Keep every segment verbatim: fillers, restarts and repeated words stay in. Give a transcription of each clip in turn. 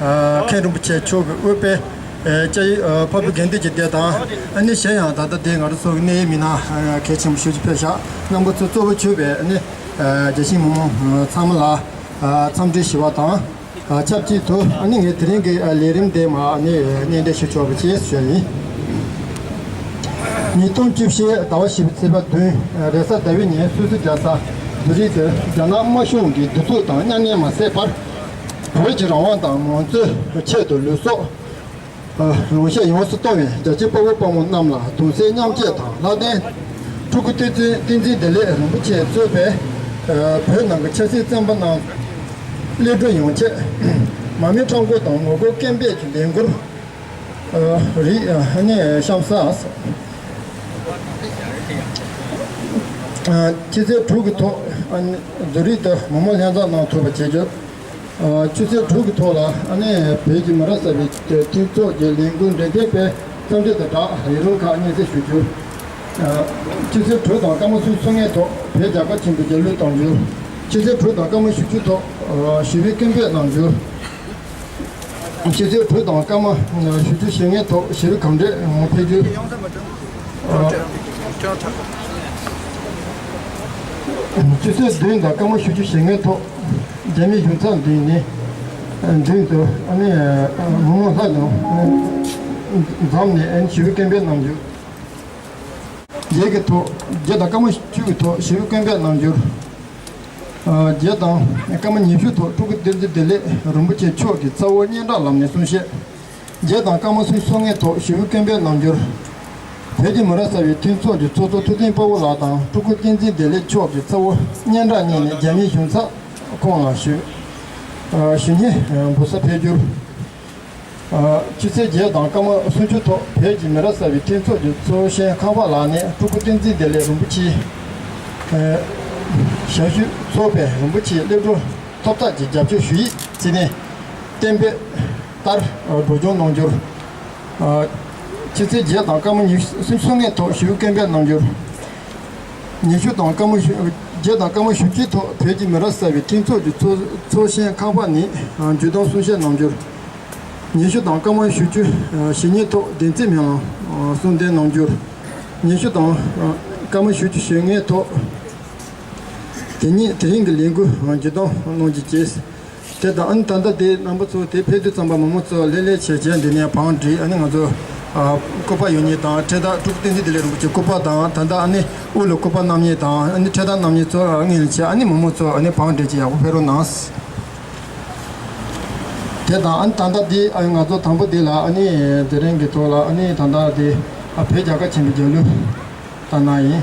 མཁན་རིན་པོ་ཆེ་མཆོག་གིས་དབུས་པའི་སྐྱབས་ཡུལ་འཕགས་པའི་དགེ་འདུན་གྱི་སྡེ་དང་། ཨ་ནི་གཞན་ཡང་ད་ལྟ་འདི་ང་རང་ཚོ་གི་གནད་ཡོད་མི་སྣ་གལ་ཆེན་པོ་ཞེ་པོ་ཅིག་ཕེབས་ཤག་རྣམ་པ་ཚོ་གཙོ་བོ་གྱུར་པའི་ཨ་ནི་རྒྱལ་གཞིས་མི་མང་ཚང་མ་ལ་འཚམས་འདྲི་ཞུ་བ་དང་། ཆབས་ཅིག་ཏུ་ཨ་ནི་ངས་དེ་རིང་གི་ལས་རིམ་དེ་མར་ཨ་ནི་སྙན་སྒྲོན་ཞུ་ཆོག་པ་བྱས་ཞུ་ཡ་ཡིན། ཉིས་སྟོང་བཅུ་བཞི་ཟླ་བ་བཞི་པའི་ཚེས་པ་བདུན། རེས་གཟའ་ཟླ་བའི་ཉིན་སུད་སི་རྒྱལ་ས་ཛུ་རིག་ཏུ་རྒྱ་ནག་དམར་གཞུང་གི་གདུག་རྩུབ་དང་གཉའ་གནོན་མ་ཟད་པར། བོད་ཀྱི་རང་དབང་དང་མང་གཙོའི་ཆེད་དུ་ལུས་སྲོག་ལོངས་སྤྱོད་ཡོངས་སུ་གཏོང་བའི་རྒྱ་ཆེའི་དཔའ་བོ་དཔའ་མོ་རྣམས་ལ་གདུང་སེམས་མཉམ་སྐྱེད་དང་ལྷ་ལྡན་སྤྲུལ་སྐུ་བསྟན་འཛིན་བསྟན་འཛིན་བདེ་ལེགས་རིན་པོ་ཆེས་གཙོས་པའི་བོད་ནང་གི་ཆབ་སྲིད་བཙོན་པ་རྣམས་གློད་གྲོལ་ཡོང་ཆེད། མ་དམིགས་ཁྲག་འཁོར་དང་ངོ་རྒོལ་སྐད་འབོད་ཀྱི་ལས་འགུལ་རིགས་ནས་གཤམ་གསལ། ཆུ་ཚོད་དྲུག་གི་ཐོག་ཛུ་རིག་ཏུ་མི་མང་ལྷན་འཛོམས་གནང་ཐུབ་པ་བྱེད་རྒྱུ། ཆུ་ཚོད་དྲུག་གི་ཐོག་ལ་ནས་བོད་ཀྱི་མི་རབས་གསར་པའི་མཐུན་ཚོགས་ཀྱི་ལས་འགུལ་འབྲེལ་མཐུད་པའི་འཚམས་འདྲི་དང་སྦྲགས་ཡུན་རིང་ཁག་སྙན་སེང་ཞུ་རྒྱུ། ཆུ་ཚོད་དྲུག་དང་སྐར་མ་སུམ་ཅུ་སོ་ལྔའི་ཐོག་བོད་རྒྱལ་ཁབ་ཆེན་པོའི་རྒྱལ་གླུ་གཏོང་རྒྱུ། ཆུ་ཚོད་དྲུག་དང་སྐར་མ་བཞི་བཅུ་ཐོག་ཞི་བའི་སྐད་འབོད་གནང་རྒྱུ། ཆུ་ཚོད་དྲུག་དང་སྐར་མ་བཞི་བཅུ་ཞེ་ལྔའི་ཐོག་ཞི་བའི་གམ་བགྲོད་ཕེབས་རྒྱུ། ཆུ་ཚོད་བདུན་དང་སྐར་མ་བཞི་བཅུ་ཞེ་ལྔའི་ཐོག་རྒྱ་མིའི་གཞུང་ཚབ་མདུན་ནས་མདུན་དུ་ཨ་ནི་མི་མང་ལྷན་འཛོམས་ནས་ཞི་བའི་སྐད་འབོད་གནང་རྒྱུ། བརྒྱད་ཀྱི་ཐོག་བརྒྱད་དང་སྐར་མ་བཅུ་གི་ཐོག་ཞི་བའི་སྐད་འབོད་གནང་རྒྱུ། བརྒྱད་དང་སྐར་མ་ཉི་ཤུ་ཐོག་སྤྲུལ་སྐུ་བསྟན་འཛིན་བདེ་ལེགས་རིན་པོ་ཆེ་མཆོག་གིས་ཚ་བོ་སྙན་གྲགས་ལམ་ནས་གསུང་བཤད། བརྒྱད་དང་སྐར་མ་སུམ་ཅུ་སོ་ལྔའི་ཐོག་ཞི་བའི་སྐད་འབོད་གནང་རྒྱུར། བོད་ཀྱི་མི་རབས་གསར་པའི་མཐུན་ཚོགས་ཀྱི་ཚོགས་གཙོ་ཐུབ་བསྟན་དཔའ་བོ་ལགས་དང་སྤྲུལ་སྐུ་བསྟན་འཛིན་བདེ་ལེགས་མཆོག་གིས་ཚ་བོ་སྙན་གྲགས་བརྙེས་ནས་རྒྱ་མིའི་གཞུང་ཚབ་ཁོངས་ལ་ཞུ་ཞུ་སྙན་འབུལ་ས་ཕེབས་རྒྱུར། ཆུ་ཚོད་བརྒྱད་དང་སྐར་མ་སུམ་ཅུ་ཐོག་བོད་ཀྱི་མི་རབས་གསར་པའི་མཐུན་ཚོགས་ཀྱི་ཚོགས་གཞོན་ཁམས་པ་ལགས་ནས་སྤྲུལ་སྐུ་བསྟན་འཛིན་བདེ་ལེགས་རིན་པོ་ཆེའི་ཞབས་ཞུ་ཚོགས་པས་རིན་པོ་ཆེའི་སློབ་ཕྲུག་ཐོབ་ཐང་གི་རྒྱབ་སྐྱོར་ཞུ་ཡིག་བརྩིས་ནས་གཏན་འབེབས་ལྟར་སྒྲོག་སྦྱང་གནང་རྒྱུར། ཆུ་ཚོད་བརྒྱད་དང་སྐར་མ་ཉི་ཤུ་སོ་ལྔའི་ཐོག་ཞུ་སྐད་འབོད་གནང་རྒྱུར། ཉི་ཤུ་དང་སྐར་མ་བཞི་བརྒྱད་དང་སྐར་མ་བཞི་བཅུའི་ཐོག་བོད་ཀྱི་མི་རབས་གསར་པའི་མཐུན་ཚོགས་ཀྱི་ཚོགས་ཚོགས་གཞོན་ཁམས་པ་ནས་བརྒྱུད་གཏམ་གསུང་བཤད་གནང་རྒྱུར། ཉི་ཤུ་དང་སྐར་མ་བཞི་བཅུ་ཞེ་གཉིས་ཐོག་བདེན་ཚིག་མེ་ལོང་གསུང་གདན་གནང་རྒྱུར། ཉི་ཤུ་དང་སྐར་མ་བཞི་བཅུ་ཞེ་ལྔའི་ཐོག་དེ་ཉིད་དེ་རིང་གི་ལས་འགུལ་བརྒྱུད་གཏམ་གནང་རྒྱུ་བཅས། དེ་དང་ཨ་ནི་ད་ལྟ་དེ་རྣམ་པ་ཚོ་དེ་ཕེབས་དུས་ཙམ་པ་མང་མང་ཚོ་ལྷོད་ལྷོད་བྱས་བྱས་འདི་ནས་བང་བསྒྲིགས། ཨ་ནི་ང་ཚོ་ཨ་སྐུ་པར་ཡོད་མཁན་དང་འཕྲེད་དར་སྤྲུལ་སྐུ་བསྟན་འཛིན་བདེ་ལེགས་རིན་པོ་ཆེའི་སྐུ་པར་དང་། ད་ལྟ་ཨ་ནི་དབུ་ལ་སྐུ་པར་བསྣམས་མཁན་དང་ཨ་ནི་འཕྲེད་དར་བསྣམས་མཁན་ཚོ་ཨ་ངེས་ལ་བྱས། ཨ་ནི་མང་མང་ཚོ་ཨ་ནི་བང་བསྒྲིགས་བྱས་ཡག་པོ་ཕེབས་རོགས་གནང་། དེ་དང་ཨ་ནི་ད་ལྟ་འདི་ཨ་ནི་ང་ཚོ་དང་པོ་འདི་ལ་ཨ་ནི་དེ་རིང་གི་ཐོག་ལ་ཨ་ནི་ད་ལྟ་འདི་ཨ་བོད་རྒྱལ་ཁབ་ཆེན་པོའི་རྒྱལ་གླུ། ད་ན་ཡིན།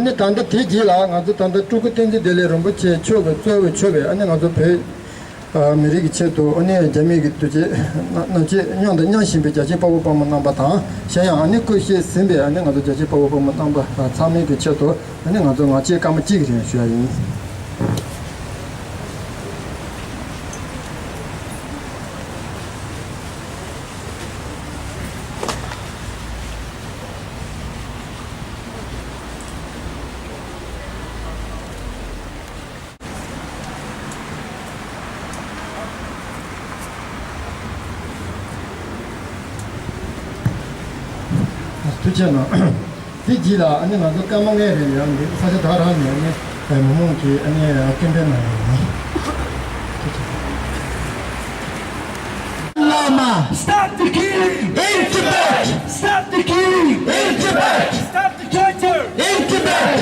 ཨ་ནི་ད་ལྟ་དེའི་རྗེས་ལ་ང་ཚོ་ད་ལྟ་སྤྲུལ་སྐུ་བསྟན་འཛིན་བདེ་ལེགས་རིན་པོ་ཆེ་མཆོག་གི་གཙོ་བོ་མཆོག་པའི་ཨ་ནི་ང་ཚོ་བོད་ཨ་མི་རིགས་ཀྱི་ཆེད་དུ་ཨ་ནི་རྒྱ་མི་གི་དུས་ཆེན་ནམ་ཆེད་སྙིང་དང་མཉམ་བཞིན་པའི་རྒྱལ་གཅེས་དཔའ་བོ་དཔའ་མོ་རྣམ་པ་དང་གཞན་ཡང་ཨ་ནི་སྐུ་གཤེགས་ཟིན་པའི་ཨ་ནི་ང་ཚོ་རྒྱལ་གཅེས་དཔའ་བོ་དཔའ་མོ་རྣམ་པ་ཚང་མའི་གི་ཆེད་དུ་ཨ་ནི་ང་ཚོ་ངག་བཅད་སྐར་མ་གཅིག་རེ་ཞུ་ཡ་ཡིན། ཐུགས་རྗེ་གནང་། དེ་རྗེས་ལ་ཨ་ནི་ང་ཚོ་སྐར་མ་ལྔའི་རིང་ལ་ཡང་ས་ཆ་ད་རང་ནས་ཨ་ནི་མི་མང་གིས་ཨ་ནི་སྐད་འབོད་གནང་ཡོད། Lama! Stop the killing! In Tibet! Stop the killing! In Tibet! Stop the torture! In Tibet!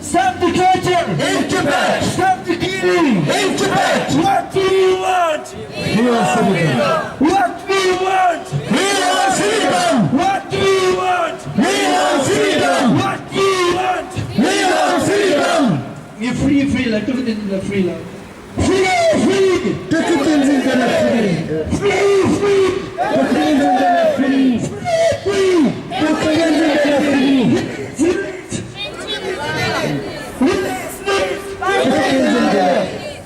Stop the torture! In Tibet! Stop the killing! In Tibet! What do you want? We want freedom. What we want? We want freedom. What we want? We want freedom. What we want? We want freedom. We free, free, like, everything is free, like. Free, free. Free, free. Free, free.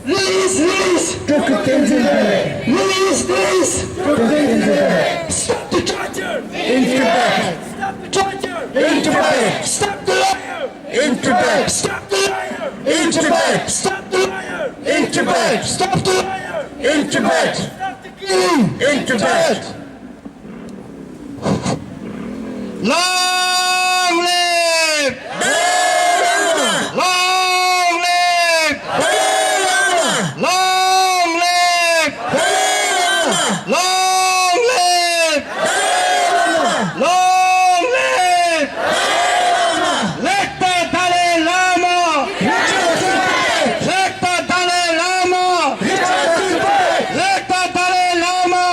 Release, release. Release, release. Release, release. Stop the torture. In Tibet. Stop the torture. In Tibet. Stop the liar. In Tibet. Stop the liar. In Tibet. Stop the liar. In Tibet. Stop the liar. In Tibet. Stop the killing. In Tibet. Long live! Long live! Long live! Long live! Long live! Let the Dalai Lama! Let the Dalai Lama! Let the Dalai Lama!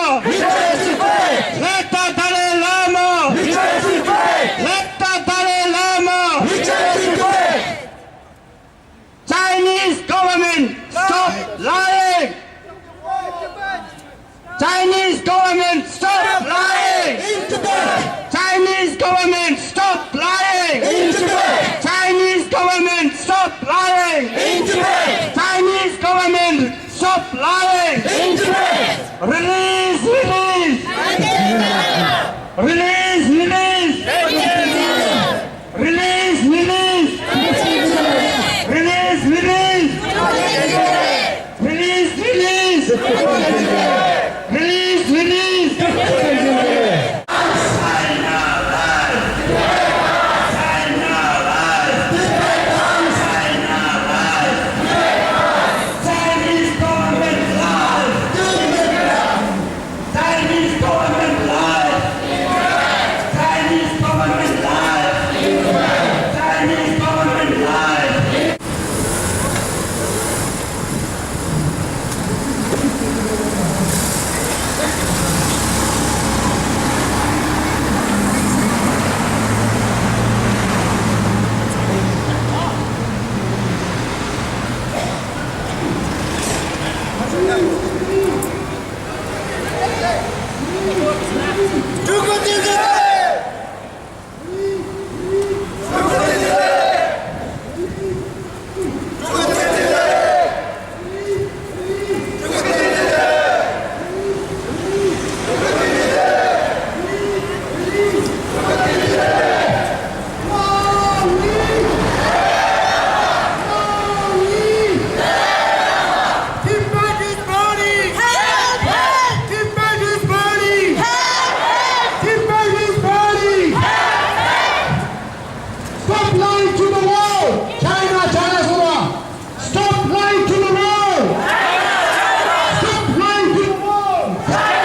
Let the Dalai Lama! Let the Dalai Lama! Chinese government, stop lying! Chinese government, stop lying! In Tibet! Chinese government, stop lying! In Tibet! Chinese government, stop lying! In Tibet! Chinese government, stop lying! In Tibet! Release, release! Release, release! Release, release! Release, release! Release, release! Release, release! China life! China life! China life! Chinese government life! Chinese government life! Chinese government life! Chinese government life! Tibet is burning! Help! Help! Tibet is burning! Help! Help! Tibet is burning! Help! Help! Stop lying to the world! China, China, China! Stop lying to the world! Stop lying to the world! Stop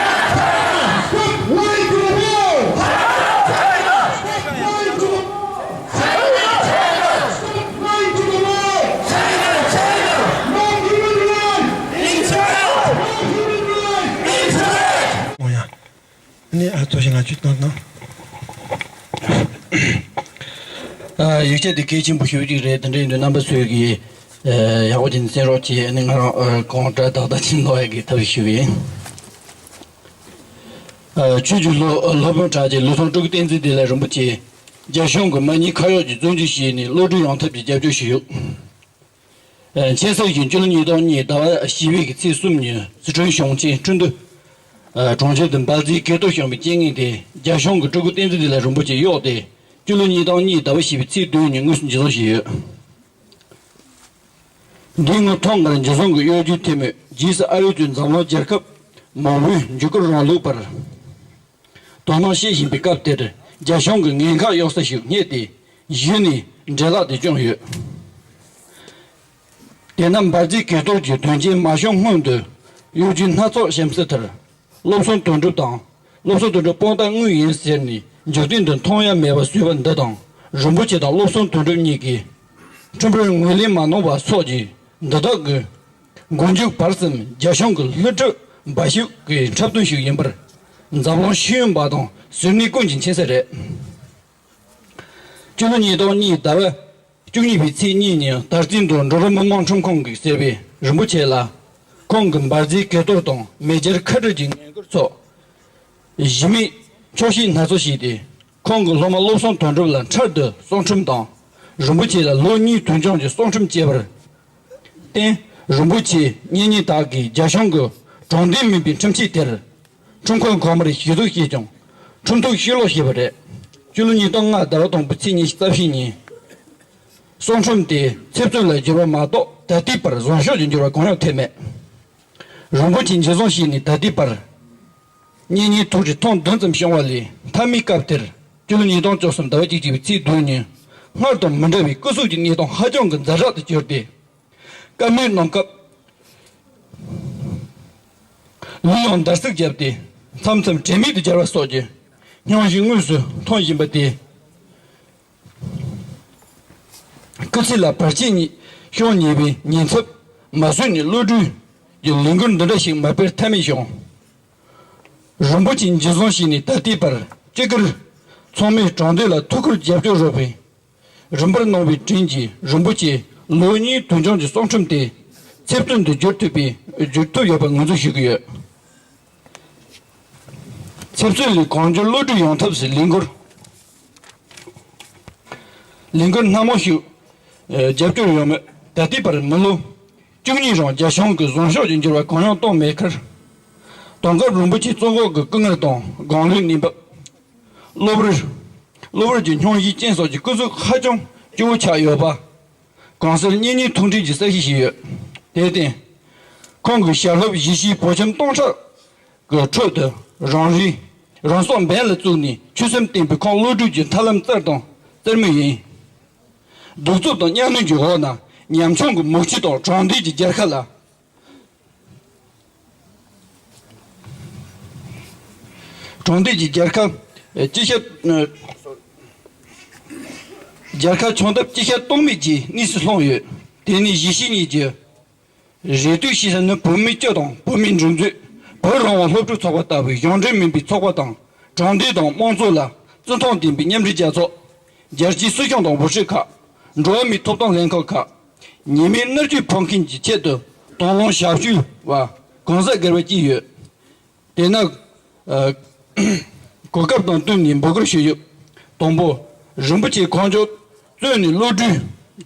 lying to the world! Stop lying to the world! Stop lying to the world! China, China! No human right! In Tibet! No human right! In Tibet! ཨོ་ཡ། ནི་ཨ་ཐོ་ཞིག་ང་ཅུ་ཏང་ཏང་། ཡིག་ཆ་དེ་གལ་ཆེན་པོ་ཞེ་པོ་ཅིག་རེད། དེ་འདྲ་ཡིན་དུས་རྣམ་པ་ཚོས་ཀྱིས་ཡག་པོ་བྱས་ནས་གསན་རོགས་གྱིས། ཨ་ནི་ང་རང་གོང་དྲ་ཏག་ཏག་ཅིག་ཀློག་ཡག་གི་ཐབས་ཤེས་ཞུ་གི་ཡིན། ཆོས་ཀྱི་སློབ་སློབ་དཔོན་གྲགས་ཅན་ལུས་ཐོང་སྤྲུལ་སྐུ་བསྟན་འཛིན་བདེ་ལེགས་རིན་པོ་ཆེ་རྒྱ་གཞུང་གི་མ་ཉེས་ཁ་གཡོགས་ཀྱི་བཙོན་འཇུག་བྱས་ནས་གློད་གྲོལ་ཡོང་ཐབས་ཀྱི་རྒྱབ་སྐྱོར་ཞུས་ཡོད། མཁྱེན་གསལ་བཞིན་སྤྱི་ལོ་ཉིས་སྟོང་གཉིས་ཟླ་བ་བཞི་པའི་གི་ཚེས་གསུམ་ཉིན་སི་ཁྲོན་གཞུང་ཆེན་ཁྲིན་ཏུའུ་གྲོང་ཁྱེར་དུ་འབར་རྫས་གས་གཏོར་བྱུང་བའི་རྐྱེན་ངན་དེ་རྒྱ་གཞུང་གིས་སྤྲུལ་སྐུ་བསྟན་འཛིན་བདེ་ལེགས་རིན་པོ་ཆེ་གཡོགས་ཏེ། སྤྱི་ལོ་ཉིས་སྟོང་གཉིས་ཟླ་བ་བཞི་པའི་ཚེས་བདུན་ཉིན་དངོས་སུ་འཇུ་བཟུང་བྱས་ཡོད། འདིའི་སྔོན་ཐོག་མར་འཇུ་བཟུང་གི་གཡོ་ཇུས་ཐེབས་མོད། རྗེས་སུ་ཨ་རིའི་དུས་འཛམ་གླིང་རྒྱལ་ཁབ་མང་པོས་འཇིགས་སྐུལ་རིང་ལུགས་པར། དོ་སྣང་བྱེད་བཞིན་པའི་སྐབས་དེར་རྒྱ་གཞུང་གིས་ངན་ཁག་གཡོག་ས་ཞིག་རྙེད་དེ་གཞི་ནས་འདྲེ་ལག་དེ་བསྐྱངས་ཡོད། དེས་ན་འབར་རྫས་གས་གཏོར་གྱི་དོན་རྐྱེན་མ་བྱུང་སྔོན་དུ་གཡོ་ཇུས་སྣ་ཚོགས་བྱུང་ས་དེར་བློ་བཟང་དོན་གྲུབ་དང་། བློ་བཟང་དོན་གྲུབ་དཔང་རྟགས་དངོས་ཡིན་ཟེར་ནས་འཇིག་རྟེན་དུ་མཐོང་ཡ་མེད་པ་བཟོས་པ་འདི་དང་། རིན་པོ་ཆེ་དང་བློ་བཟང་དོན་གྲུབ་གཉིས་ཀྱིས་ཁྲིམས་དཔོན་ངོས་ལེན་མ་གནང་བ་སོགས་ཀྱི་འདི་དག་གི་མགོ་མཇུག་བར་གསུམ་རྒྱ་གཞུང་གི་བསླུ་བྲིད་འབའ་ཞིག་གི་འཁྲབ་སྟོན་ཞིག་ཡིན་པར་འཛམ་གླིང་ཤེས་ཡོན་པ་དང་གཟུར་གནས་ཀུན་གྱིས་མཁྱེན་གསལ་རེད། སྤྱི་ལོ་ཉིས་སྟོང་གཉིས་ཟླ་བ་བཅུ་གཉིས་པའི་ཚེས་གཉིས་ཉིན་དར་རྩེ་མདོ་འབྲོག་རུ་མི་མང་ཁྲིམས་ཁང་གིས་ཟེར་བའི་རིན་པོ་ཆེ་ལ་ཁོང་གི་འབར་རྫས་གས་གཏོར་དང་མེ་སྦྱར་ཁ་བྲལ་གྱི་ངན་སྐུལ་སོགས་གཞི་མེད་འཁྱོག་བཤད་སྣ་ཚོགས་བྱས་ཏེ། ཁོང་གི་སློབ་མ་བློ་བཟང་དོན་གྲུབ་ལ་འཕྲལ་དུ་གསང་ཁྲིམས་དང་། རིན་པོ་ཆེ་ལ་ལོ་གཉིས་དུས་འགྱངས་ཀྱི་གསང་ཁྲིམས་བཅད་པར་བརྟེན། རིན་པོ་ཆེ་གཉེན་ཉེ་དག་གིས་རྒྱ་གཞུང་གི་དྲང་བདེན་མིན་པའི་ཁྲིམས་ཆད་དེར་ཁྲིམས་ཁང་གོང་མར་གཞི་བཙུགས་བྱས་ཀྱང་ཁྲིམས་ཐོག་ཕྱིར་སློག་བྱས་པ་རེད། སྤྱི་ལོ་ཉིས་སྟོང་ལྔ་ཟླ་བ་དང་པོའི་ཚེས་ཉི་ཤུ་རྩ་བཞི་ཉིན་གསང་ཁྲིམས་དེ་ཚེ་བཙོན་ལ་བསྒྱུར་བ་མ་གཏོགས་ད་ལྟའི་བར་བཟང་ཕྱོགས་ཀྱི་འགྱུར་བ་གང་ཡང་ཐེབས་མེད། རིན་པོ་ཆེ་འཇུ་བཟུང་བྱས་ནས་ད་ལྟའི་བར་གཉེན་ཉེ་ཐུག་འཕྲད་ཐེངས་བདུན་ཙམ་བྱུང་བ་ལས། མཐའ་མའི་སྐབས་དེར་སྤྱི་ལོ་ཉིས་སྟོང་བཅུ་གསུམ་ཟླ་བ་བཅུ་གཅིག་པའི་ཚེས་བདུན་ཉིན་སྔར་དང་མི་འདྲ་བའི་སྐུ་གཟུགས་ཀྱི་གནས་སྟངས་ཧ་ཅང་གི་ཛ་དྲག་ཏུ་གྱུར་ཏེ། བཀའ་མོལ་གནང་སྐབས་ལུས་ཡང་འདར་སིག་བརྒྱབ་སྟེ་མཚམས་མཚམས་དྲན་མེད་དུ་གྱུར་བ་སོགས་ཀྱི་སྙུང་གཞི་དངོས་སུ་མཐོང་བཞིན་པ་དེ། སྐུ་ཚེ་ལ་བར་ཆད་ཉེ་ཤོང་ཉེ་བའི་ཉེན་ཚབས་མ་བཟོད་ནས་གློད་གྲོལ་གྱི་ལས་འགུལ་འདི་འདྲ་ཞིག་མ་སྤེལ་ཐབས་མེད་བྱུང་། རིན་པོ་ཆེ་འཇུ་བཟུང་བྱས་ནས་ད་ལྟའི་བར་སྤྱི་སྒེར་ཚང་མས་དྲང་བདེན་ལ་ཐུགས་ཁུར་རྒྱབ་སྐྱོར་རོགས་པའི་རིམ་པར་གནང་བའི་དྲིན་གྱིས་རིན་པོ་ཆེ་ལོ་གཉིས་དུས་འགྱངས་ཀྱི་གསང་ཁྲིམས་དེ་ཚེ་བཙོན་དུ་བསྒྱུར་ཐུབ་པའི་བསྒྱུར་ཐུབ་ཡོད་པར་ངོས་འཛིན་ཞུ་གི་ཡོད། ཚེ་བཙོན་ལས་གང་མགྱོགས་གློད་གྲོལ་ཡོང་ཐབས་སུ་ལས་འགུལ། ལས་འགུལ་སྣ་མང་ཞིག་རྒྱབ་སྐྱོར་ཡོད་མོད། ད་ལྟའི་བར་མི་ལོ་བཅུ་གཉིས་རིང་རྒྱ་གཞུང་གིས་བཟང་ཕྱོགས་ཀྱི་འགྱུར་བ་གང་ཡང་བཏང་མེད་ཁར། དེང་སྐབས་རིན་པོ་ཆེ་བཙོན་འོག་གི་སྐུ་ངལ་དང་དགུང་ལོའི་གནས་བབ། གློ་བུར། གློ་བུར་གྱི་སྙུང་གཞིའི་རྐྱེན་སོགས་ཀྱིས་སྐུ་གཟུགས་ཧ་ཅང་སྐྱོ་བོ་ཆགས་ཡོད་པ། གང་སར་གཉེན་ཉེ་ཐུག་འཕྲད་ཀྱི་གསལ་བཤད་བྱས་ཡོད། དེར་བརྟེན། ཁོང་གིས་ཞལ་སློབ་གཞིས་བྱེས་བོད་ཁྱིམ་སྟོང་ཕྲག་གི་ཁྲོད་དུ་རང་རེའི་རང་སྲོག་འབེན་ལ་བཙུགས་ནས་ཆོད་སེམས་བསྟན་པའི་ཁོང་གློད་གྲོལ་གྱི་ཐབས་ལམ་བཙལ་དང་བཙལ་མུས་ཡིན། གདུག་རྩུབ་དང་གཉའ་གནོན་གྱི་འོག་ན་ཉམ་ཆུང་གི་མི་ཚེ་དང་དྲང་བདེན་གྱི་རྒྱལ་ཁ་ལ། དྲང་བདེན་གྱི་རྒྱལ་ཁ་ཅི་ཤེས། རྒྱལ་ཁ་བྱུང་སྟབས་ཅི་བྱ་གཏོལ་མེད་ཀྱི་གནས་སུ་ལྷུང་ཡོད། དེ་ནི་གཞིས་བྱེས་གཉིས་ཀྱི་རེ་ལྟོས་བྱེད་ས་ནི་བོད་མི་སྤྱི་དང་བོད་མིའི་སྒྲིག་འཛུགས། བོད་རང་དབང་སློབ་ཕྲུག་ཚོགས་པ་ལྟ་བུའི་གཞུང་འབྲེལ་མིན་པའི་ཚོགས་པ་དང་། དྲང་བདེན་དང་དམངས་གཙོ་ལ་བརྩི་མཐོང་ལྡན་པའི་མཉམ་འབྲེལ་རྒྱལ་ཚོགས། རྒྱལ་སྤྱིའི་སྲིད་སྐྱོང་དང་འགོ་ཁྲིད་ཁག་འགྲོ་བ་མིའི་ཐོབ་ཐང་ལྷན་ཁང་ཁག་ཉེས་མེད་མནར་གཅོད་ཕོག་མཁན་གྱི་ཆེད་དུ་དང་བླངས་ཞབས་ཞུ་བ་གང་ཟག་སྒེར་བ་བཅས་ཡོད། དེས་ན། ཨ། གོ་སྐབས་དང་བསྟུན་ནས་འབོད་སྐུལ་ཞུས་ཡོད། དང་པོ། རིན་པོ་ཆེ་གང་མགྱོགས་བཙོན་ནས་གློད་གྲོལ་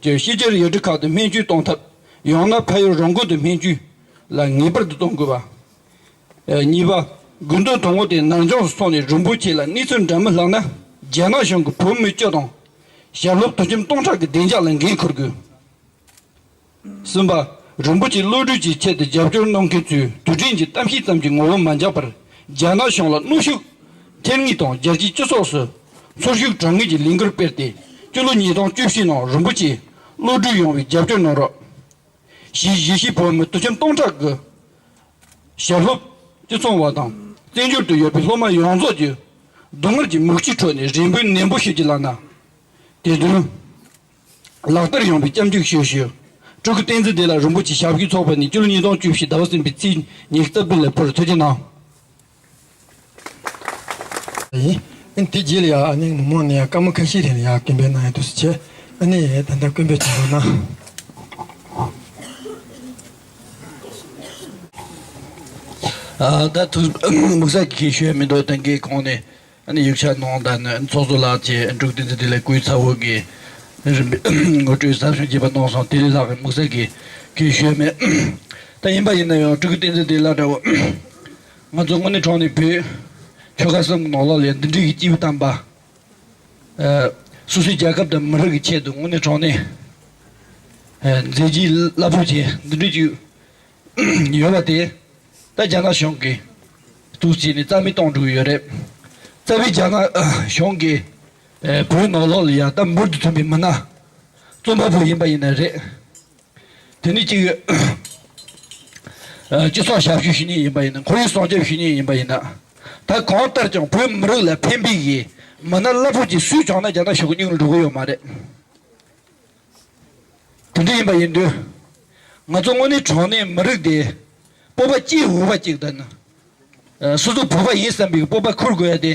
གྱིས་ཕྱི་རྒྱལ་ཡུལ་གྲུ་ཁག་ཏུ་སྨན་བཅོས་གཏོང་ཐབས། ཡང་ན་ཕ་ཡུལ་རང་འཁོན་དུ་སྨན་བཅོས་ལ་ངེས་པར་དུ་གཏོང་དགོས་པ། ཨ། གཉིས་པ། དགོས་འདུན་དང་པོ་དེ་ནར་འགྱངས་སུ་སོང་ནས་རིན་པོ་ཆེ་ལ་གནས་ཚུལ་འདྲ་མིན་ལྷག་ན། རྒྱ་ནག་གཞུང་གིས་བོད་མི་སྤྱི་དང་། ཞལ་སློབ་དུས་ཁྱིམ་སྟོང་ཕྲག་གི་བདེ་འཇགས་ལ་འགན་འཁུར་དགོས། གསུམ་པ། རིན་པོ་ཆེ་གློད་གྲོལ་གྱི་ཆེད་དུ་རྒྱབ་སྐྱོར་གནང་མཁན་ཚོས་དུས་དྲན་གྱི་གཏམ་བཤད་ཙམ་གྱི་ངོ་བོ་མ་འཇགས་པར། རྒྱ་ནག་གཞུང་ལ་གནོན་ཤུགས་ཐེབས་ངེས་དང་། རྒྱལ་སྤྱིའི་སྤྱི་ཚོགས་སུ་ཚོར་ཤུགས་སྒྲོན་ངེས་ཀྱི་ལས་འགུལ་སྤེལ་ཏེ། སྤྱི་ལོ་ཉིས་སྟོང་བཅུ་བཞི་ནང་རིན་པོ་ཆེ་གློད་གྲོལ་ཡོང་བའི་རྒྱབ་སྐྱོར་གནང་རོགས། གཞིས་གཞིས་བྱེས་བོད་མི་དུས་ཁྱིམ་སྟོང་ཕྲག་གི་ཞལ་སློབ་སྤྱི་ཚོགས་པ་དང་། བཙན་བྱོལ་དུ་ཡོད་པའི་སློབ་མ་ཡོངས་རྫོགས་ཀྱིས་སྡུག་བསྔལ་གྱི་མིག་ཆུའི་ཁྲོད་ནས་རེ་འབོད་ནན་པོ་ཞུ་རྒྱུ་ལགས་ན། དེ་དོན་ལག་བསྟར་ཡོང་བའི་སྐྱབས་འཇུག་ཞུ་ཞུ། སྤྲུལ་སྐུ་བསྟན་འཛིན་བདེ་ལེགས་རིན་པོ་ཆེ་ཞབས་ཞུའི་ཚོགས་པ་ནས་སྤྱི་ལོ་ཉིས་སྟོང་བཅུ་བཞི་ཟླ་བ་གསུམ་པའི་ཚེས་ཉི་ཤུ་རྩ་བདུན་ལ་ཕུལ། ཐུགས་རྗེ་གནང་། ཡིན། ཨ་ནི་དེ་རྗེས་ལ་ཡ་ཨ་ནི་མི་མང་ནས་ཡ་བཀའ་མོལ་ཁ་ཤས་རེ་ཡ་སྐད་འབོད་གནང་ཡ་འདུག་སེ་བྱས། ཨ་ནི་ད་ལྟ་སྐུ་འབོད་བྱེད་རོགས་གནང་། ཨ་ད་ཐུགས་དམིགས་བསལ་གྱི་ཞུ་ཡ་མི་འདུག་ད་གིན་གོང་ནས་ཨ་ནི་ཡིག་ཆ་གནང་དང་ནི་ཚོགས་གཙོ་ལགས་ཀྱིས་འབྲུག་བསྟན་འཛིན་བདེ་ལེགས་སྐུའི་ཚ་བོ་གི་རིམ་པས་ངོ་སྤྲོད་ཟབ་ཤོས་བྱས་པ་གནང་སོང་། དེ་ལས་ལྷག་གི་དམིགས་བསལ་གྱི་གི་ཞུ་ཡ་མེད། ད་ཡིན་པ་ཡིན་ན་ཡང་སྤྲུལ་སྐུ་བསྟན་འཛིན་བདེ་ལེགས་འདྲ་བོ་ང་ཚོ་དངོས་གནས་དྲང་གནས་བོད་ཆོལ་ཁ་གསུམ་གྱི་ནང་ལོགས་ལ་འདི་འདྲའི་གི་སྐྱེས་བུ་དམ་པ། ཨ། སོ་སོའི་རྒྱལ་ཁབ་དང་མི་རིགས་ཀྱི་ཆེད་དུ་དངོས་གནས་དྲང་གནས། ཨ། མཛད་རྗེས་རླབས་པོ་ཆེ་འདི་འདྲ་ཅིག་ཡོད་པ་དེ། ད་རྒྱ་ནག་གཞུང་གིས་འདུག་བྱས་ནས་རྩ་མེད་གཏོང་འགྲོ་གི་ཡོད་རེད། རྩ་བའི་རྒྱ་ནག་གཞུང་གིས། ཨ། བོད་ནང་ལོགས་ལ་ཡ་ད་འབུར་དུ་ཐོན་པའི་མི་སྣ། རྩོམ་པ་པོ་ཡིན་པ་ཡིན་ན་རེད། དེ་ནི་ཅིག་ཨ། སྤྱི་ཚོགས་ཞབས་ཞུ་ཞུ་མཁན་ཡིན་པ་ཡིན་ན། ཁོར་ཡུག་སྲུང་སྐྱོབ་ཞུ་མཁན་ཡིན་པ་ཡིན་ན། ད་གང་ལྟར་ཀྱང་བོད་མི་རིགས་ལ་ཕན་པའི་གི་མི་སྣ་རླབས་པོ་ཆེ་སུས་བྱུང་ན་རྒྱ་ནག་གཞུང་གི་སྙིང་ལ་འགྲོ་གི་ཡོད་མ་རེད། དེ་འདྲ་ཡིན་པ་ཡིན་དུས། ང་ཚོ་དངོས་གནས་དྲང་གནས་མི་རིགས་དེ་སྤོབས་པ་སྐྱེ་འོས་པ་ཅིག་དང་། ཨ། སོ་སོ་བོད་པ་ཡིན་བསམ་པའི་སྤོབས་པ་འཁུར་དགོས་ཡ་དེ།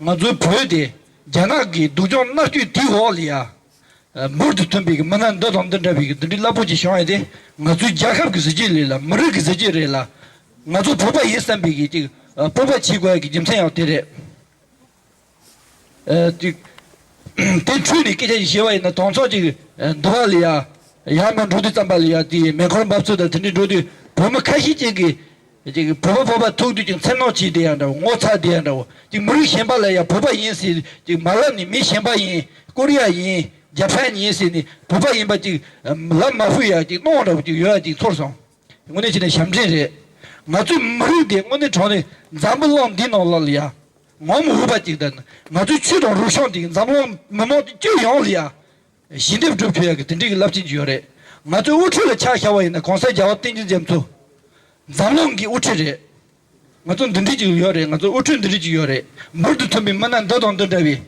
ང་ཚོའི་བོད་དེ་རྒྱ་ནག་གི་སྡུག་སྦྱོང་མནར་གཅོད་དེའི་འོག་ལ་ཡ། ཨ། འབུར་དུ་ཐོན་པའི་གི་མི་སྣ་འདི་དང་འདི་འདྲ་བའི་གི་འདི་འདྲའི་རླབས་པོ་ཆེ་བྱུང་ཡ་དེ། ང་ཚོའི་རྒྱལ་ཁབ་ཀྱི་གཟི་བརྗིད་རེད་ལ། མི་རིགས་ཀྱི་གཟི་བརྗིད་རེད་ལ། ང་ཚོ་བོད་པ་ཡིན་བསམ་པའི་གི་ཅིག་ཨ། སྤོབས་པ་བྱེད་དགོས་ཡ་གི་རྒྱུ་མཚན་ཡང་དེ་རེད། ཨ། ཅིག་དེ་འཕྲོས་ནས་སྐད་ཆ་ཞིག་བཤད་པ་ཡིན་ན། དང་ཚོགས་ཅིག་ཨ། འདི་བ་ལ་ཡ་ཡར་མར་འགྲོ་དུས་ཙམ་པ་ལ་ཡ་དེ་མེ་འཁོར་འབབ་ཚུགས་དང་དེ་འདྲའི་འགྲོ་དུས་བོད་མི་ཁ་ཤས་ཅིག་གིས། ཅིག་བོད་པ་བོད་པ་ཐུག་དུས་ཅིག་འཚེར་སྣང་བྱས་བསྡད་ཡ་འདྲ་བོ། ངོ་ཚ་བསྡད་ཡ་འདྲ་བོ། ཅིག་མི་རིགས་གཞན་པ་ལ་ཡ་བོད་པ་ཡིན་ཟེར་ཅིག་མ་ལབ་ནས། མི་གཞན་པ་ཡིན། ཀོ་རི་ཡ་ཡིན། ཇ་པན་ཡིན་ཟེར་ནས་བོད་པ་ཡིན་པ་ཅིག་ལབ་མ་ཕོད་ཡ་ཅིག་སྣང་བ་འདྲ་བོ་ཅིག་ཡོད་ཡ་ཅིག་ཚོར་སོང་། དངོས་གནས་བྱས་ན་ཞབས་འདྲེན་རེད། ང་ཚོའི་མི་རིགས་དེ་དངོས་གནས་དྲང་གནས་འཛམ་བུ་གླིང་འདི་ནང་ལོགས་ལ་ཡ་ངོམ་འོས་པ་ཅིག་དང་། ང་ཚོའི་ཆོས་དང་རིག་གཞུང་དེ་འཛམ་གླིང་མི་མང་སྤྱི་ཡོངས་ལ་ཡ་ཞལ་འདེབས་སྒྲུབ་ཐུབ་ཡ་གི་དེ་འདྲའི་གི་རླབས་ཆེན་ཅིག་ཡོད་རེད། ང་ཚོའི་དབུ་ཁྲིད་ལ་ཆ་བཞག་པ་ཡིན་ན། གོང་ས་རྒྱལ་བ་བསྟན་འཛིན་རྒྱ་མཚོ་འཛམ་གླིང་གི་དབུ་ཁྲིད་རེད། ང་ཚོ་འདི་འདྲ་ཅིག་ཡོད་རེད། ང་ཚོ་དབུ་ཁྲིད་འདི་འདྲ་ཅིག་ཡོད་རེད། འབུར་དུ་ཐོན་པའི་མི་སྣ་འདི་དང་འདི་འདྲ་བའི།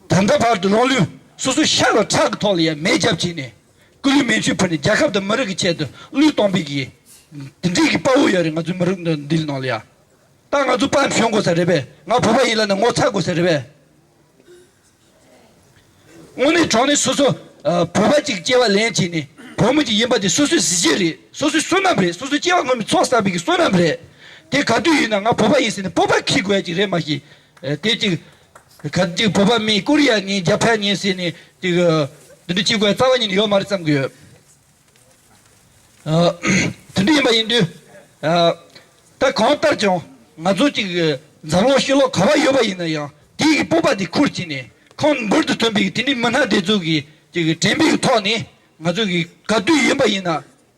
ད་ལྟ་བར་དུ་ལོ་ལོན་སོ་སོའི་ཤ་དང་ཁྲག་གི་ཐོག་ལ་ཡ་མེ་རྒྱབ་བྱས་ནས། སྐུ་ལུས་མེ་མཆོད་ཕུལ་ནས་རྒྱལ་ཁབ་དང་མི་རིགས་ཀྱི་ཆེད་དུ་བློས་གཏོང་བའི་གི་དེ་འདྲའི་གི་དཔའ་བོ་ཡོད་རེད། ང་ཚོའི་མི་རིགས་འདི་འདི་ནང་ལ་ཡ། ད་ང་ཚོ་དཔའ་ཞུམ་དགོས་ས་རེད་པས། ང་བོད་པ་ཡིན་ལབ་ནས་ངོ་ཚ་དགོས་ས་རེད་པས། དངོས་གནས་དྲང་གནས་སོ་སོ་ཨ། བོད་པ་ཅིག་སྐྱེ་བ་ལེན་བྱས་ནས་བོད་མི་ཅིག་ཡིན་པ་དེ་སོ་སོའི་གཟི་བརྗིད་རེད། སོ་སོའི་བསོད་ནམས་རེད། སོ་སོའི་སྐྱེ་བ་སྔོན་མའི་ཚོགས་བསགས་པའི་གི་བསོད་ནམས་རེད། དེ་ག་དུས་ཡིན་ན་ང་བོད་པ་ཡིན་ཟེར་ནས་སྤོབས་པ་འཁྱེར་དགོས་ཡ་ཅིག་རེད་མ་གཞི། ཨ། དེ་ཅིག་ག་ཅིག་བོད་པ་མིན། ཀོ་རི་ཡ་ཡིན། ཇ་པན་ཡིན་ཟེར་ནས་ཅིག་ཨ། འདི་འདྲ་བྱེད་དགོས་ཡ་རྩ་བ་ཉིད་ནས་ཡོད་མ་རེད་བསམ་གི་ཡོད། ཨ། དེ་འདྲ་ཡིན་པ་ཡིན་དུས། ཨ། ད་གང་ལྟར་ཀྱང་ང་ཚོ་ཅིག་འཛམ་གླིང་ཕྱི་ལོགས་ག་པར་ཡོད་པ་ཡིན་ན་ཡང་དེའི་གི་སྤོབས་པ་དེ་ཁུར་བྱས་ནས། ཁོང་འབུར་དུ་ཐོན་པའི་དེ་འདྲའི་མི་སྣ་དེ་ཚོ་གི་ཅིག་དྲན་པའི་གི་ཐོག་ནས། ང་ཚོ་གི་ག་དུས་ཡིན་པ་ཡིན་ན།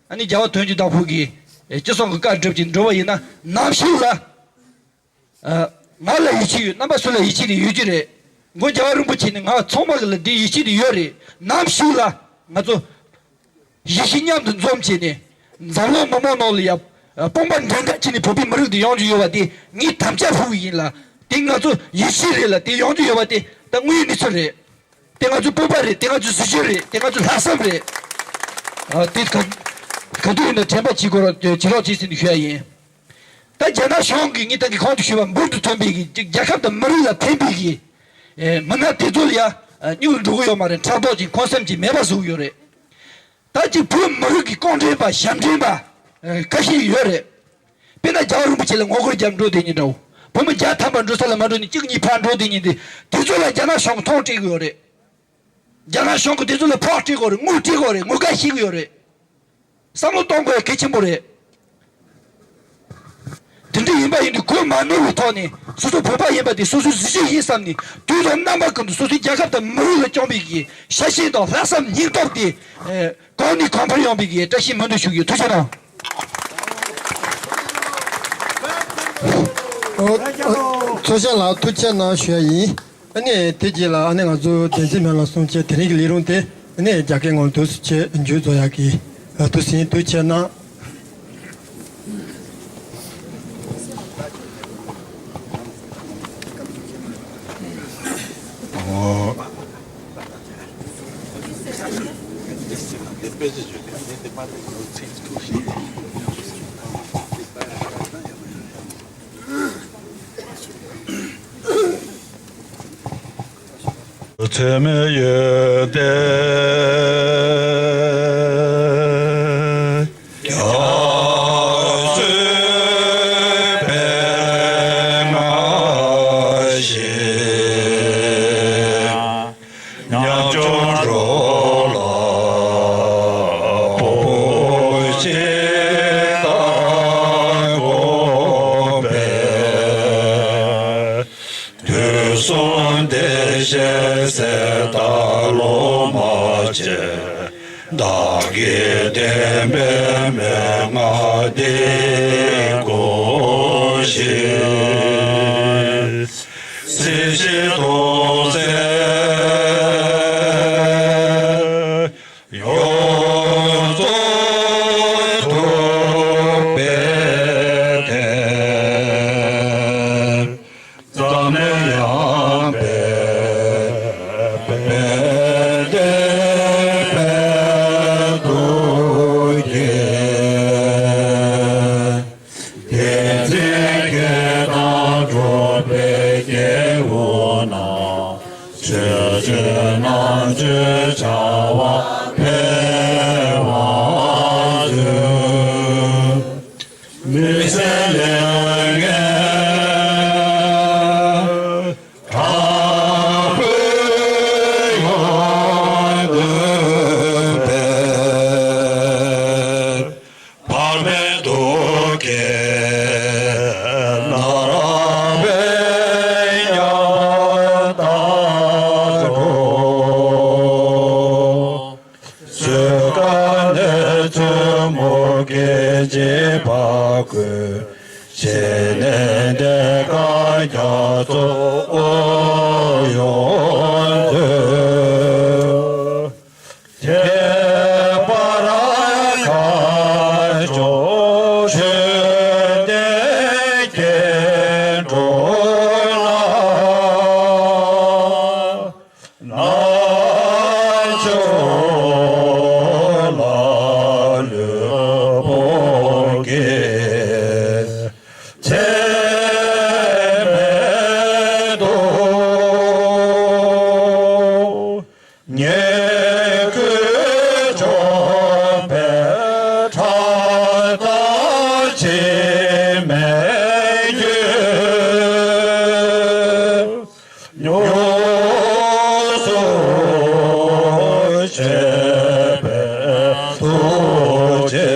ཨ་ནི་རྒྱལ་བ་དོན་གྱི་བདག་པོ་གི་སྤྱི་སོགས་ཀྱི་བཀའ་སྒྲུབ་ཀྱིན་འགྲོ་བ་ཡིན་ན། ནམ་ཞིག་ལ། ཨ། ང་ལ་ཡིད་ཆེས་ཡོད། རྣམ་པ་ཚོ་ལ་ཡིད་ཆེས་དེ་ཡོད་ཀྱི་རེད། མགོན་རྒྱལ་བ་རིན་པོ་ཆེ་ནས་ང་ཚང་མ་གི་ལ་དེ་ཡིད་ཆེས་དེ་ཡོད་རེད། ནམ་ཞིག་ལ་ང་ཚོ་ཡིད་ཆེས་མཉམ་དུ་འཛོམས་བྱས་ནས། འཛམ་གླིང་མི་མང་ནང་ལ་ཡ་དཔུང་པ་འགྲན་ཟླ་བྱས་ནས་བོད་པའི་མི་རིགས་དེ་ཡོང་རྒྱུ་ཡོད་པ་དེ་ངས་དམ་བཅའ་ཕུལ་གི་ཡིན་ལ། དེ་ང་ཚོ་ཡིད་ཆེས་རེད་ལ། དེ་ཡོང་རྒྱུ་ཡོད་པ་དེ་ད་དངོས་ཡོད་གནས་ཚུལ་རེད། དེ་ང་ཚོའི་སྤོབས་པ་རེད། དེ་ང་ཚོའི་གཟི་བརྗིད་རེད། དེ་ང་ཚོའི་ལྷག་བསམ་རེད། ཨ། དེ་ག་ག་དུས་ཡིན་ན་དྲན་པ་བྱེད་དགོས་རོགས་བྱེད་རོགས་བྱེད་ཟེར་ནས་ཞུ་ཡ་ཡིན། ད་རྒྱ་ནག་གཞུང་གིས་ངས་ད་གིན་གོང་དུ་ཞུས་པ་འབུར་དུ་ཐོན་པའི་གི་རྒྱལ་ཁབ་དང་མི་རིགས་ལ་ཕན་པའི་གི། ཨེ། མི་སྣ་དེ་ཚོ་ལ་ཡ། ཨ། སྙིང་ལ་འགྲོ་གི་ཡོད་མ་རེད། ཕྲག་དོག་ཅིག་འཁོན་སེམས་ཅིག་མེད་པ་བཟོ་གི་ཡོད་རེད། ད་ཅིག་བོད་མི་རིགས་ཀྱི་ལྐོག་འདྲེན་པ། ཞབས་འདྲེན་པ། ཨེ། ཁ་ཤས་ཡོད་རེད། དཔེར་ན་རྒྱལ་བ་རིན་པོ་ཆེ་ལ་ངོ་རྒོལ་རྒྱབ་འགྲོ་བསྡད་མཁན་འདྲ་བོ། བོད་མི་བརྒྱ་ཐམ་པ་འགྲོ་ས་ལ་མ་འགྲོ་ནས་གཅིག་གཉིས་ཕར་འགྲོ་བསྡད་མཁན་དེ། དེ་ཚོ་ལ་རྒྱ་ནག་གཞུང་གིས་མཐོང་སྤྲད་གི་ཡོད་རེད། རྒྱ་ནག་གཞུང་གིས་དེ་ཚོ་ལ་ཕོགས་སྤྲད་དགོས་རེད། དངུལ་སྤྲད་དགོས་རེད། ངོ་དགའ་བྱེད་གི་ཡོད་རེད། བསམ་བློ་གཏོང་དགོས་གལ་ཆེན་པོ་རེད། དེ་འདྲ་ཡིན་པ་ཡིན་དུས་གོ་མ་ནོར་བའི་ཐོག་ནས། སོ་སོ་བོད་པ་ཡིན་པ་དེ་སོ་སོའི་གཟི་བརྗིད་ཡིན་བསམ་ནས། དུས་དང་རྣམ་པ་ཀུན་ཏུ་སོ་སོའི་རྒྱལ་ཁབ་དང་མི་རིགས་ལ་བཅངས་པའི་གི་ཤ་ཞེན་དང་ལྷག་བསམ་སྙིང་སྟོབས་དེ། ཨེ། གོང་ནས་གོང་འཕེལ་ཡོང་བའི་གི་བཀྲ་ཤིས་སྨོན་འདུན་ཞུ་གི་ཡོད། ཐུགས་རྗེ་གནང་། ཨོ། ཨོ། ཚོགས་གཞོན་ལགས་ཐུགས་རྗེ་གནང་ཞུ་ཡ་ཡིན། ཨ་ནི་དེ་རྗེས་ལ་ཨ་ནི་ང་ཚོ་བདེན་ཚིག་སྨོན་ལམ་གསུང་བྱེད་དེ་རིང་གི་ལས་རིམ་དེ་ཨ་ནི་རྒྱ་སྐད་ངོ་ལ་འདུག་སེ་བྱས་མཇུག་རྫོགས་ཡག་གི་འདུག་སེ་ཡིན། ཐུགས་རྗེ་གནང་། ཨོ། ཚད་མེད་ཡོན་ཏན། རྒྱ་མཚོའི་པད་ང་བཞིན། ཉམ་ཆུང་འགྲོ་ལ་བུ་གཅིག་དང་དགོངས་པས། དུས་གསུམ་བདེ་གཤེགས་གསེར་ལྟར་སློབ་མ་བཅས། བདག་གིས་བསྟན་པའི་མན་ངག་འདི་བསྐུར་ཞིང་། སྲིད་ཞིའི་དོན་མཛད་ཡོངས་རྫོགས་ཐུབ་པའི་བརྟན། རྩ་ནས་ཡངས་པའི་དཔལ་ལྡན་དཔལ་དུ་སྐྱེ། བསྟན་འཛིན་སྐད་དང་འགྲོ་བའི་སྐྱེ་བོ་རྣམས། ཆོས་སྤྱོད་རྣམ་དཔྱོད་བྱ་བ་འཕེལ་བར་མཛོད། མི་ཟད་ལས་ངན་དྲག་པོས་ཡོངས་བཏུལ་བའི། འཕགས་མའི་གདུལ་དཀའི་ནཱ་རོ་པའི་ཉམས་དག་འགྲོ། གསོས་ཀ་ནས་བཙུན་མོ་སྐད་ཅིག་ཕར་བཀོད། བྱས་ནས་འདས་ཀ་རྒྱ་མཚོ་དབུགས་ཡོངས་མཛོད། ཁྱད་པར་མཁའ་སྤྱོད་ཆོས་ལྡན་སྐྱེ་འགྲོ་ལ། ནག་ཕྱོགས་ལ་ལུས་ཕུང་གི་ཚེ་མེད་དོ། ཉེ་ཁུ་ཆོམ་པའི་ཁྲག་དང་ཕྱི་མའི་རྒྱུ། མྱོང་སུ་བྱས་པའི་ཐུགས་རྗེ་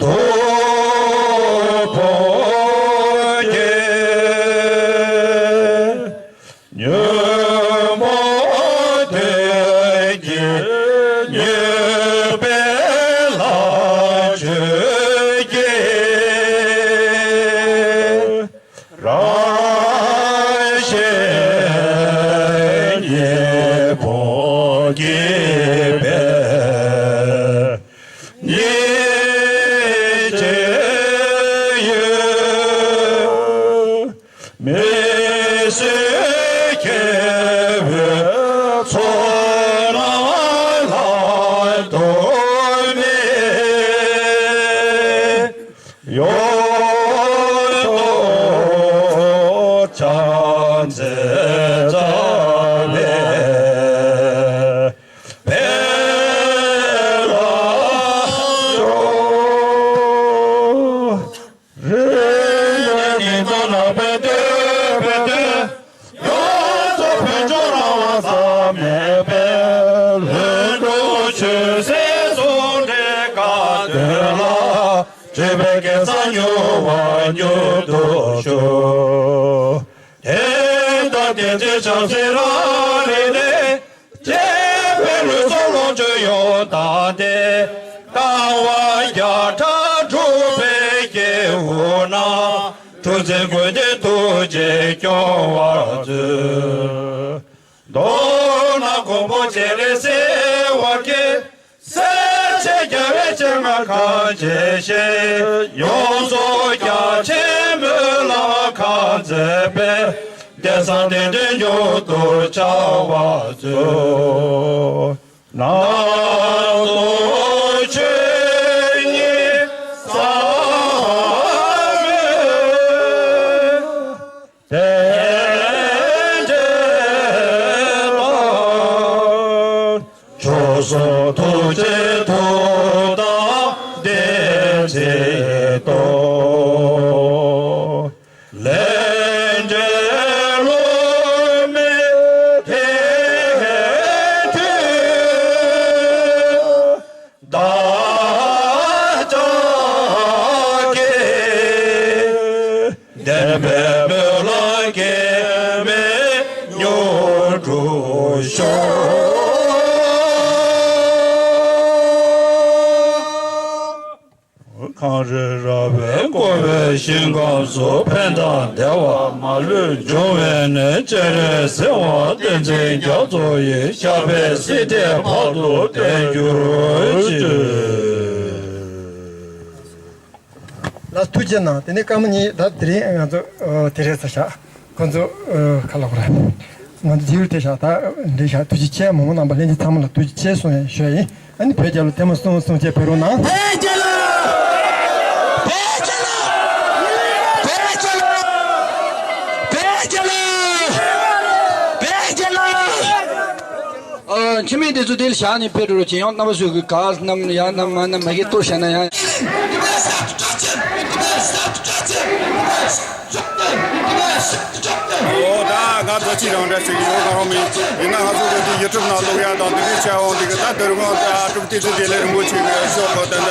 སྟོབས་པོ་ཡིས། ཉོན་མོངས་དོན་གྱི་ཉེས་པའི་ལྷ་ཆོས་ཀྱི། རང་གཞན་གཉིས་པོ་གཅིག་པའི་ཉིད་ཅན་ཡོད། མི་བཟོད་སྐྱེ་བོའི་ཚོགས་རྣམས་ལྷག་ཏུ་མེད། ཡོངས་རྫོགས་ཕྱག་འཚལ་རྩ་བའི་དཔལ་ལ་སྤྱོད། རིགས་ལྔའི་ནི་སྟོབས་རྣམ་པར་བསྟོད་པའི་མཐུས། ཡོངས་རྫོགས་ཕུན་ཚོགས་རང་དབང་བསམ་མེད་པའི། ལྷུན་གྲུབ་ཆོས་སྲིད་ཟུང་འབྲེལ་དགའ་སྟོན་ལ། སྤྲུལ་པའི་གེ་སར་མྱུར་བ་མྱུར་དུ་ཞུ། དེ་ལྟར་བསྟན་འཛིན་བྱང་སེམས་རང་རིག་ནས། རྒྱལ་བའི་ལུས་སྲོག་ལོངས་སྤྱོད་ཡོངས་དག་སྟེ། ལྟ་བ་བརྒྱ་ཕྲག་གྲུབ་པའི་སྐྱེ་བོ་རྣམས། འཁྲུལ་རྩོད་ཀུན་བཏུལ་ཐུགས་རྗེས་སྐྱོང་བར་མཛོད། མདོར་ན་མགོན་པོ་སྤྱན་རས་གཟིགས་དབང་གིས། སྲས་བཅས་རྒྱལ་བའི་སྤྱན་སྔར་གང་མཇལ་ཞིང་། ཡོངས་རྫོགས་རྒྱ་ཆེན་སྨོན་ལམ་གང་མཛད་པའི། བསྟན་བཟང་རྟེན་འབྲེལ་མྱུར་དུ་འཆར་བར་མཛོད། ནང་དུ་ཆོས་ཉིད་གསང་བའི་རྟེན་འབྲེལ་ སོ་ཐུགས་རྗེ་ཐུགས་དམ་བདེན་ཚིག་ཏུ། ལས་འབྲས་བསླུ་མེད་དེ་དུས། བདག་ཅག་གི་བདེན་པའི་སྨོན་ལམ་གེགས་མེད་མྱུར་འགྲུབ་ཤོག། གངས་རི་ར་བས་བསྐོར་བའི་ཞིང་ཁམས་སུ། ཕན་དང་བདེ་བ་མ་ལུས་འབྱུང་བའི་གནས། སྤྱན་རས་གཟིགས་དབང་བསྟན་འཛིན་རྒྱ་མཚོ་ཡི། ཞབས་པད་སྲིད་མཐའི་བར་དུ་བརྟན་གྱུར་ཅིག། ལགས་ཐུགས་རྗེ་གནང་། དེ་ནས་སྐར་མ་གཉིས་ད་དེ་རིང་ང་ཚོ་ཨ་དེ་རེད་ས་ཞག་ཁོ་ཚོ་ཨ་ཁ་ལོ་ཁོ་ར་ང་ཚོ་དེའུ་དེ་ཞག་ད་འདི་ཞག་ཐུགས་རྗེ་ཆེ། མོ་མོ་རྣམ་པ་ལྷན་རྒྱས་ཚང་མ་ལ་ཐུགས་རྗེ་ཆེ་གསུངས་ཡ་ཞུ་ཡ་ཡིན། ཨ་ནི་བོད་རྒྱལ་ལོ་ཐེངས་མ་གསུམ་གསུམ་བཅས་ཕེབས་རོགས་གནང་། བོད་རྒྱལ་ལོ། བོད་རྒྱལ་ལོ། བོད་རྒྱལ་ལོ། བོད་རྒྱལ་ལོ། བོད་རྒྱལ་ལོ། ཨ། ཁྱིམ་མི་དེ་ཚོ་དེ་ལ་བཞག་ནས་ཕེབས་འགྲོ་རོགས་བྱེད། ཡང་རྣམ་པ་ཚོས་གི་ག་རྣམ་ཡང་རྣམ་མ་རྣམ་མ་གི་ལྟོ་བཤད་ན་ཡང་། ཨོ་ད་ང་ཚོ་ཅི་རང་འདྲ་ཞིག་ཡོད་ག་རང་མིན། ཡིན་ན་ང་ཚོ་གི་དེ་ཡུ་ཊུབ་ནང་ལོག་ཡ་དང་དེ་འདྲའི་བྱ་འོང་དེ་གི་ད་དེ་རུ་ང་ད་ཀྲུག་ཏི་ཚོ་དེ་ལས་རིན་པོ་ཆེ་གི་ཤོག་གོ། ད་ད་ཨ་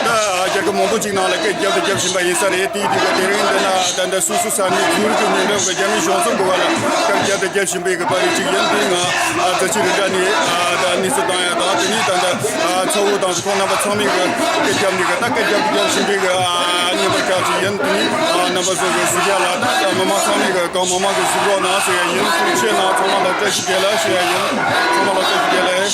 ད་རྒྱལ་ཁབ་མང་པོ་ཅིག་ནང་ལ་སྐད་རྒྱབ་དང་རྒྱབ་བཞིན་པ་ཡིན་ས་རེད། དེའི་དུས་ཀ་དེ་རིང་འདི་ན་ད་ལྟ་སོ་སོ་ས་གནས་ཟུར་གྱི་མི་ལོག་གི་རྒྱ་མི་གཞུང་ཚབ་གི་བར་ལ་སྐད་རྒྱབ་དང་རྒྱབ་བཞིན་པའི་གི་པར་རིས་ཅིག་ཡིན། དེ་ང་ཨ་ཙི་ཅི་རི་འདྲ་ནས་ཨ་ད་གནས་ཚུལ་བཏང་ཡ་དང་དེ་ནས་ད་ལྟ་ཨ་ཚ་བོ་དང་ཁོང་རྣམ་པ་ཚང་མས་གི་སྐད་རྒྱབ་ནས་གི་ད་སྐད་རྒྱབ་རྒྱབ་བཞིན་པའི་གི་ཨ་བརྙན་པར་ཁག་ཅིག་ཡིན། དེ་ནས་ཨ་རྣམ་པ་ཚོ་གི་གཟིགས་ཡ་ལ་ད་ད་མི་མང་ཚང་མས་གི་གང་མང་མང་གི་གཟིགས་རོགས་གནང་ཟེར་ཡ་ཡིན། ཐུགས་རྗེ་གནང་། ཚང་མ་ལ་བཀྲ་ཤིས་བདེ་ལེགས་ཞུ་ཡ་ཡིན། ཚང་མ་ལ་བཀྲ་ཤིས་བདེ་ལེགས།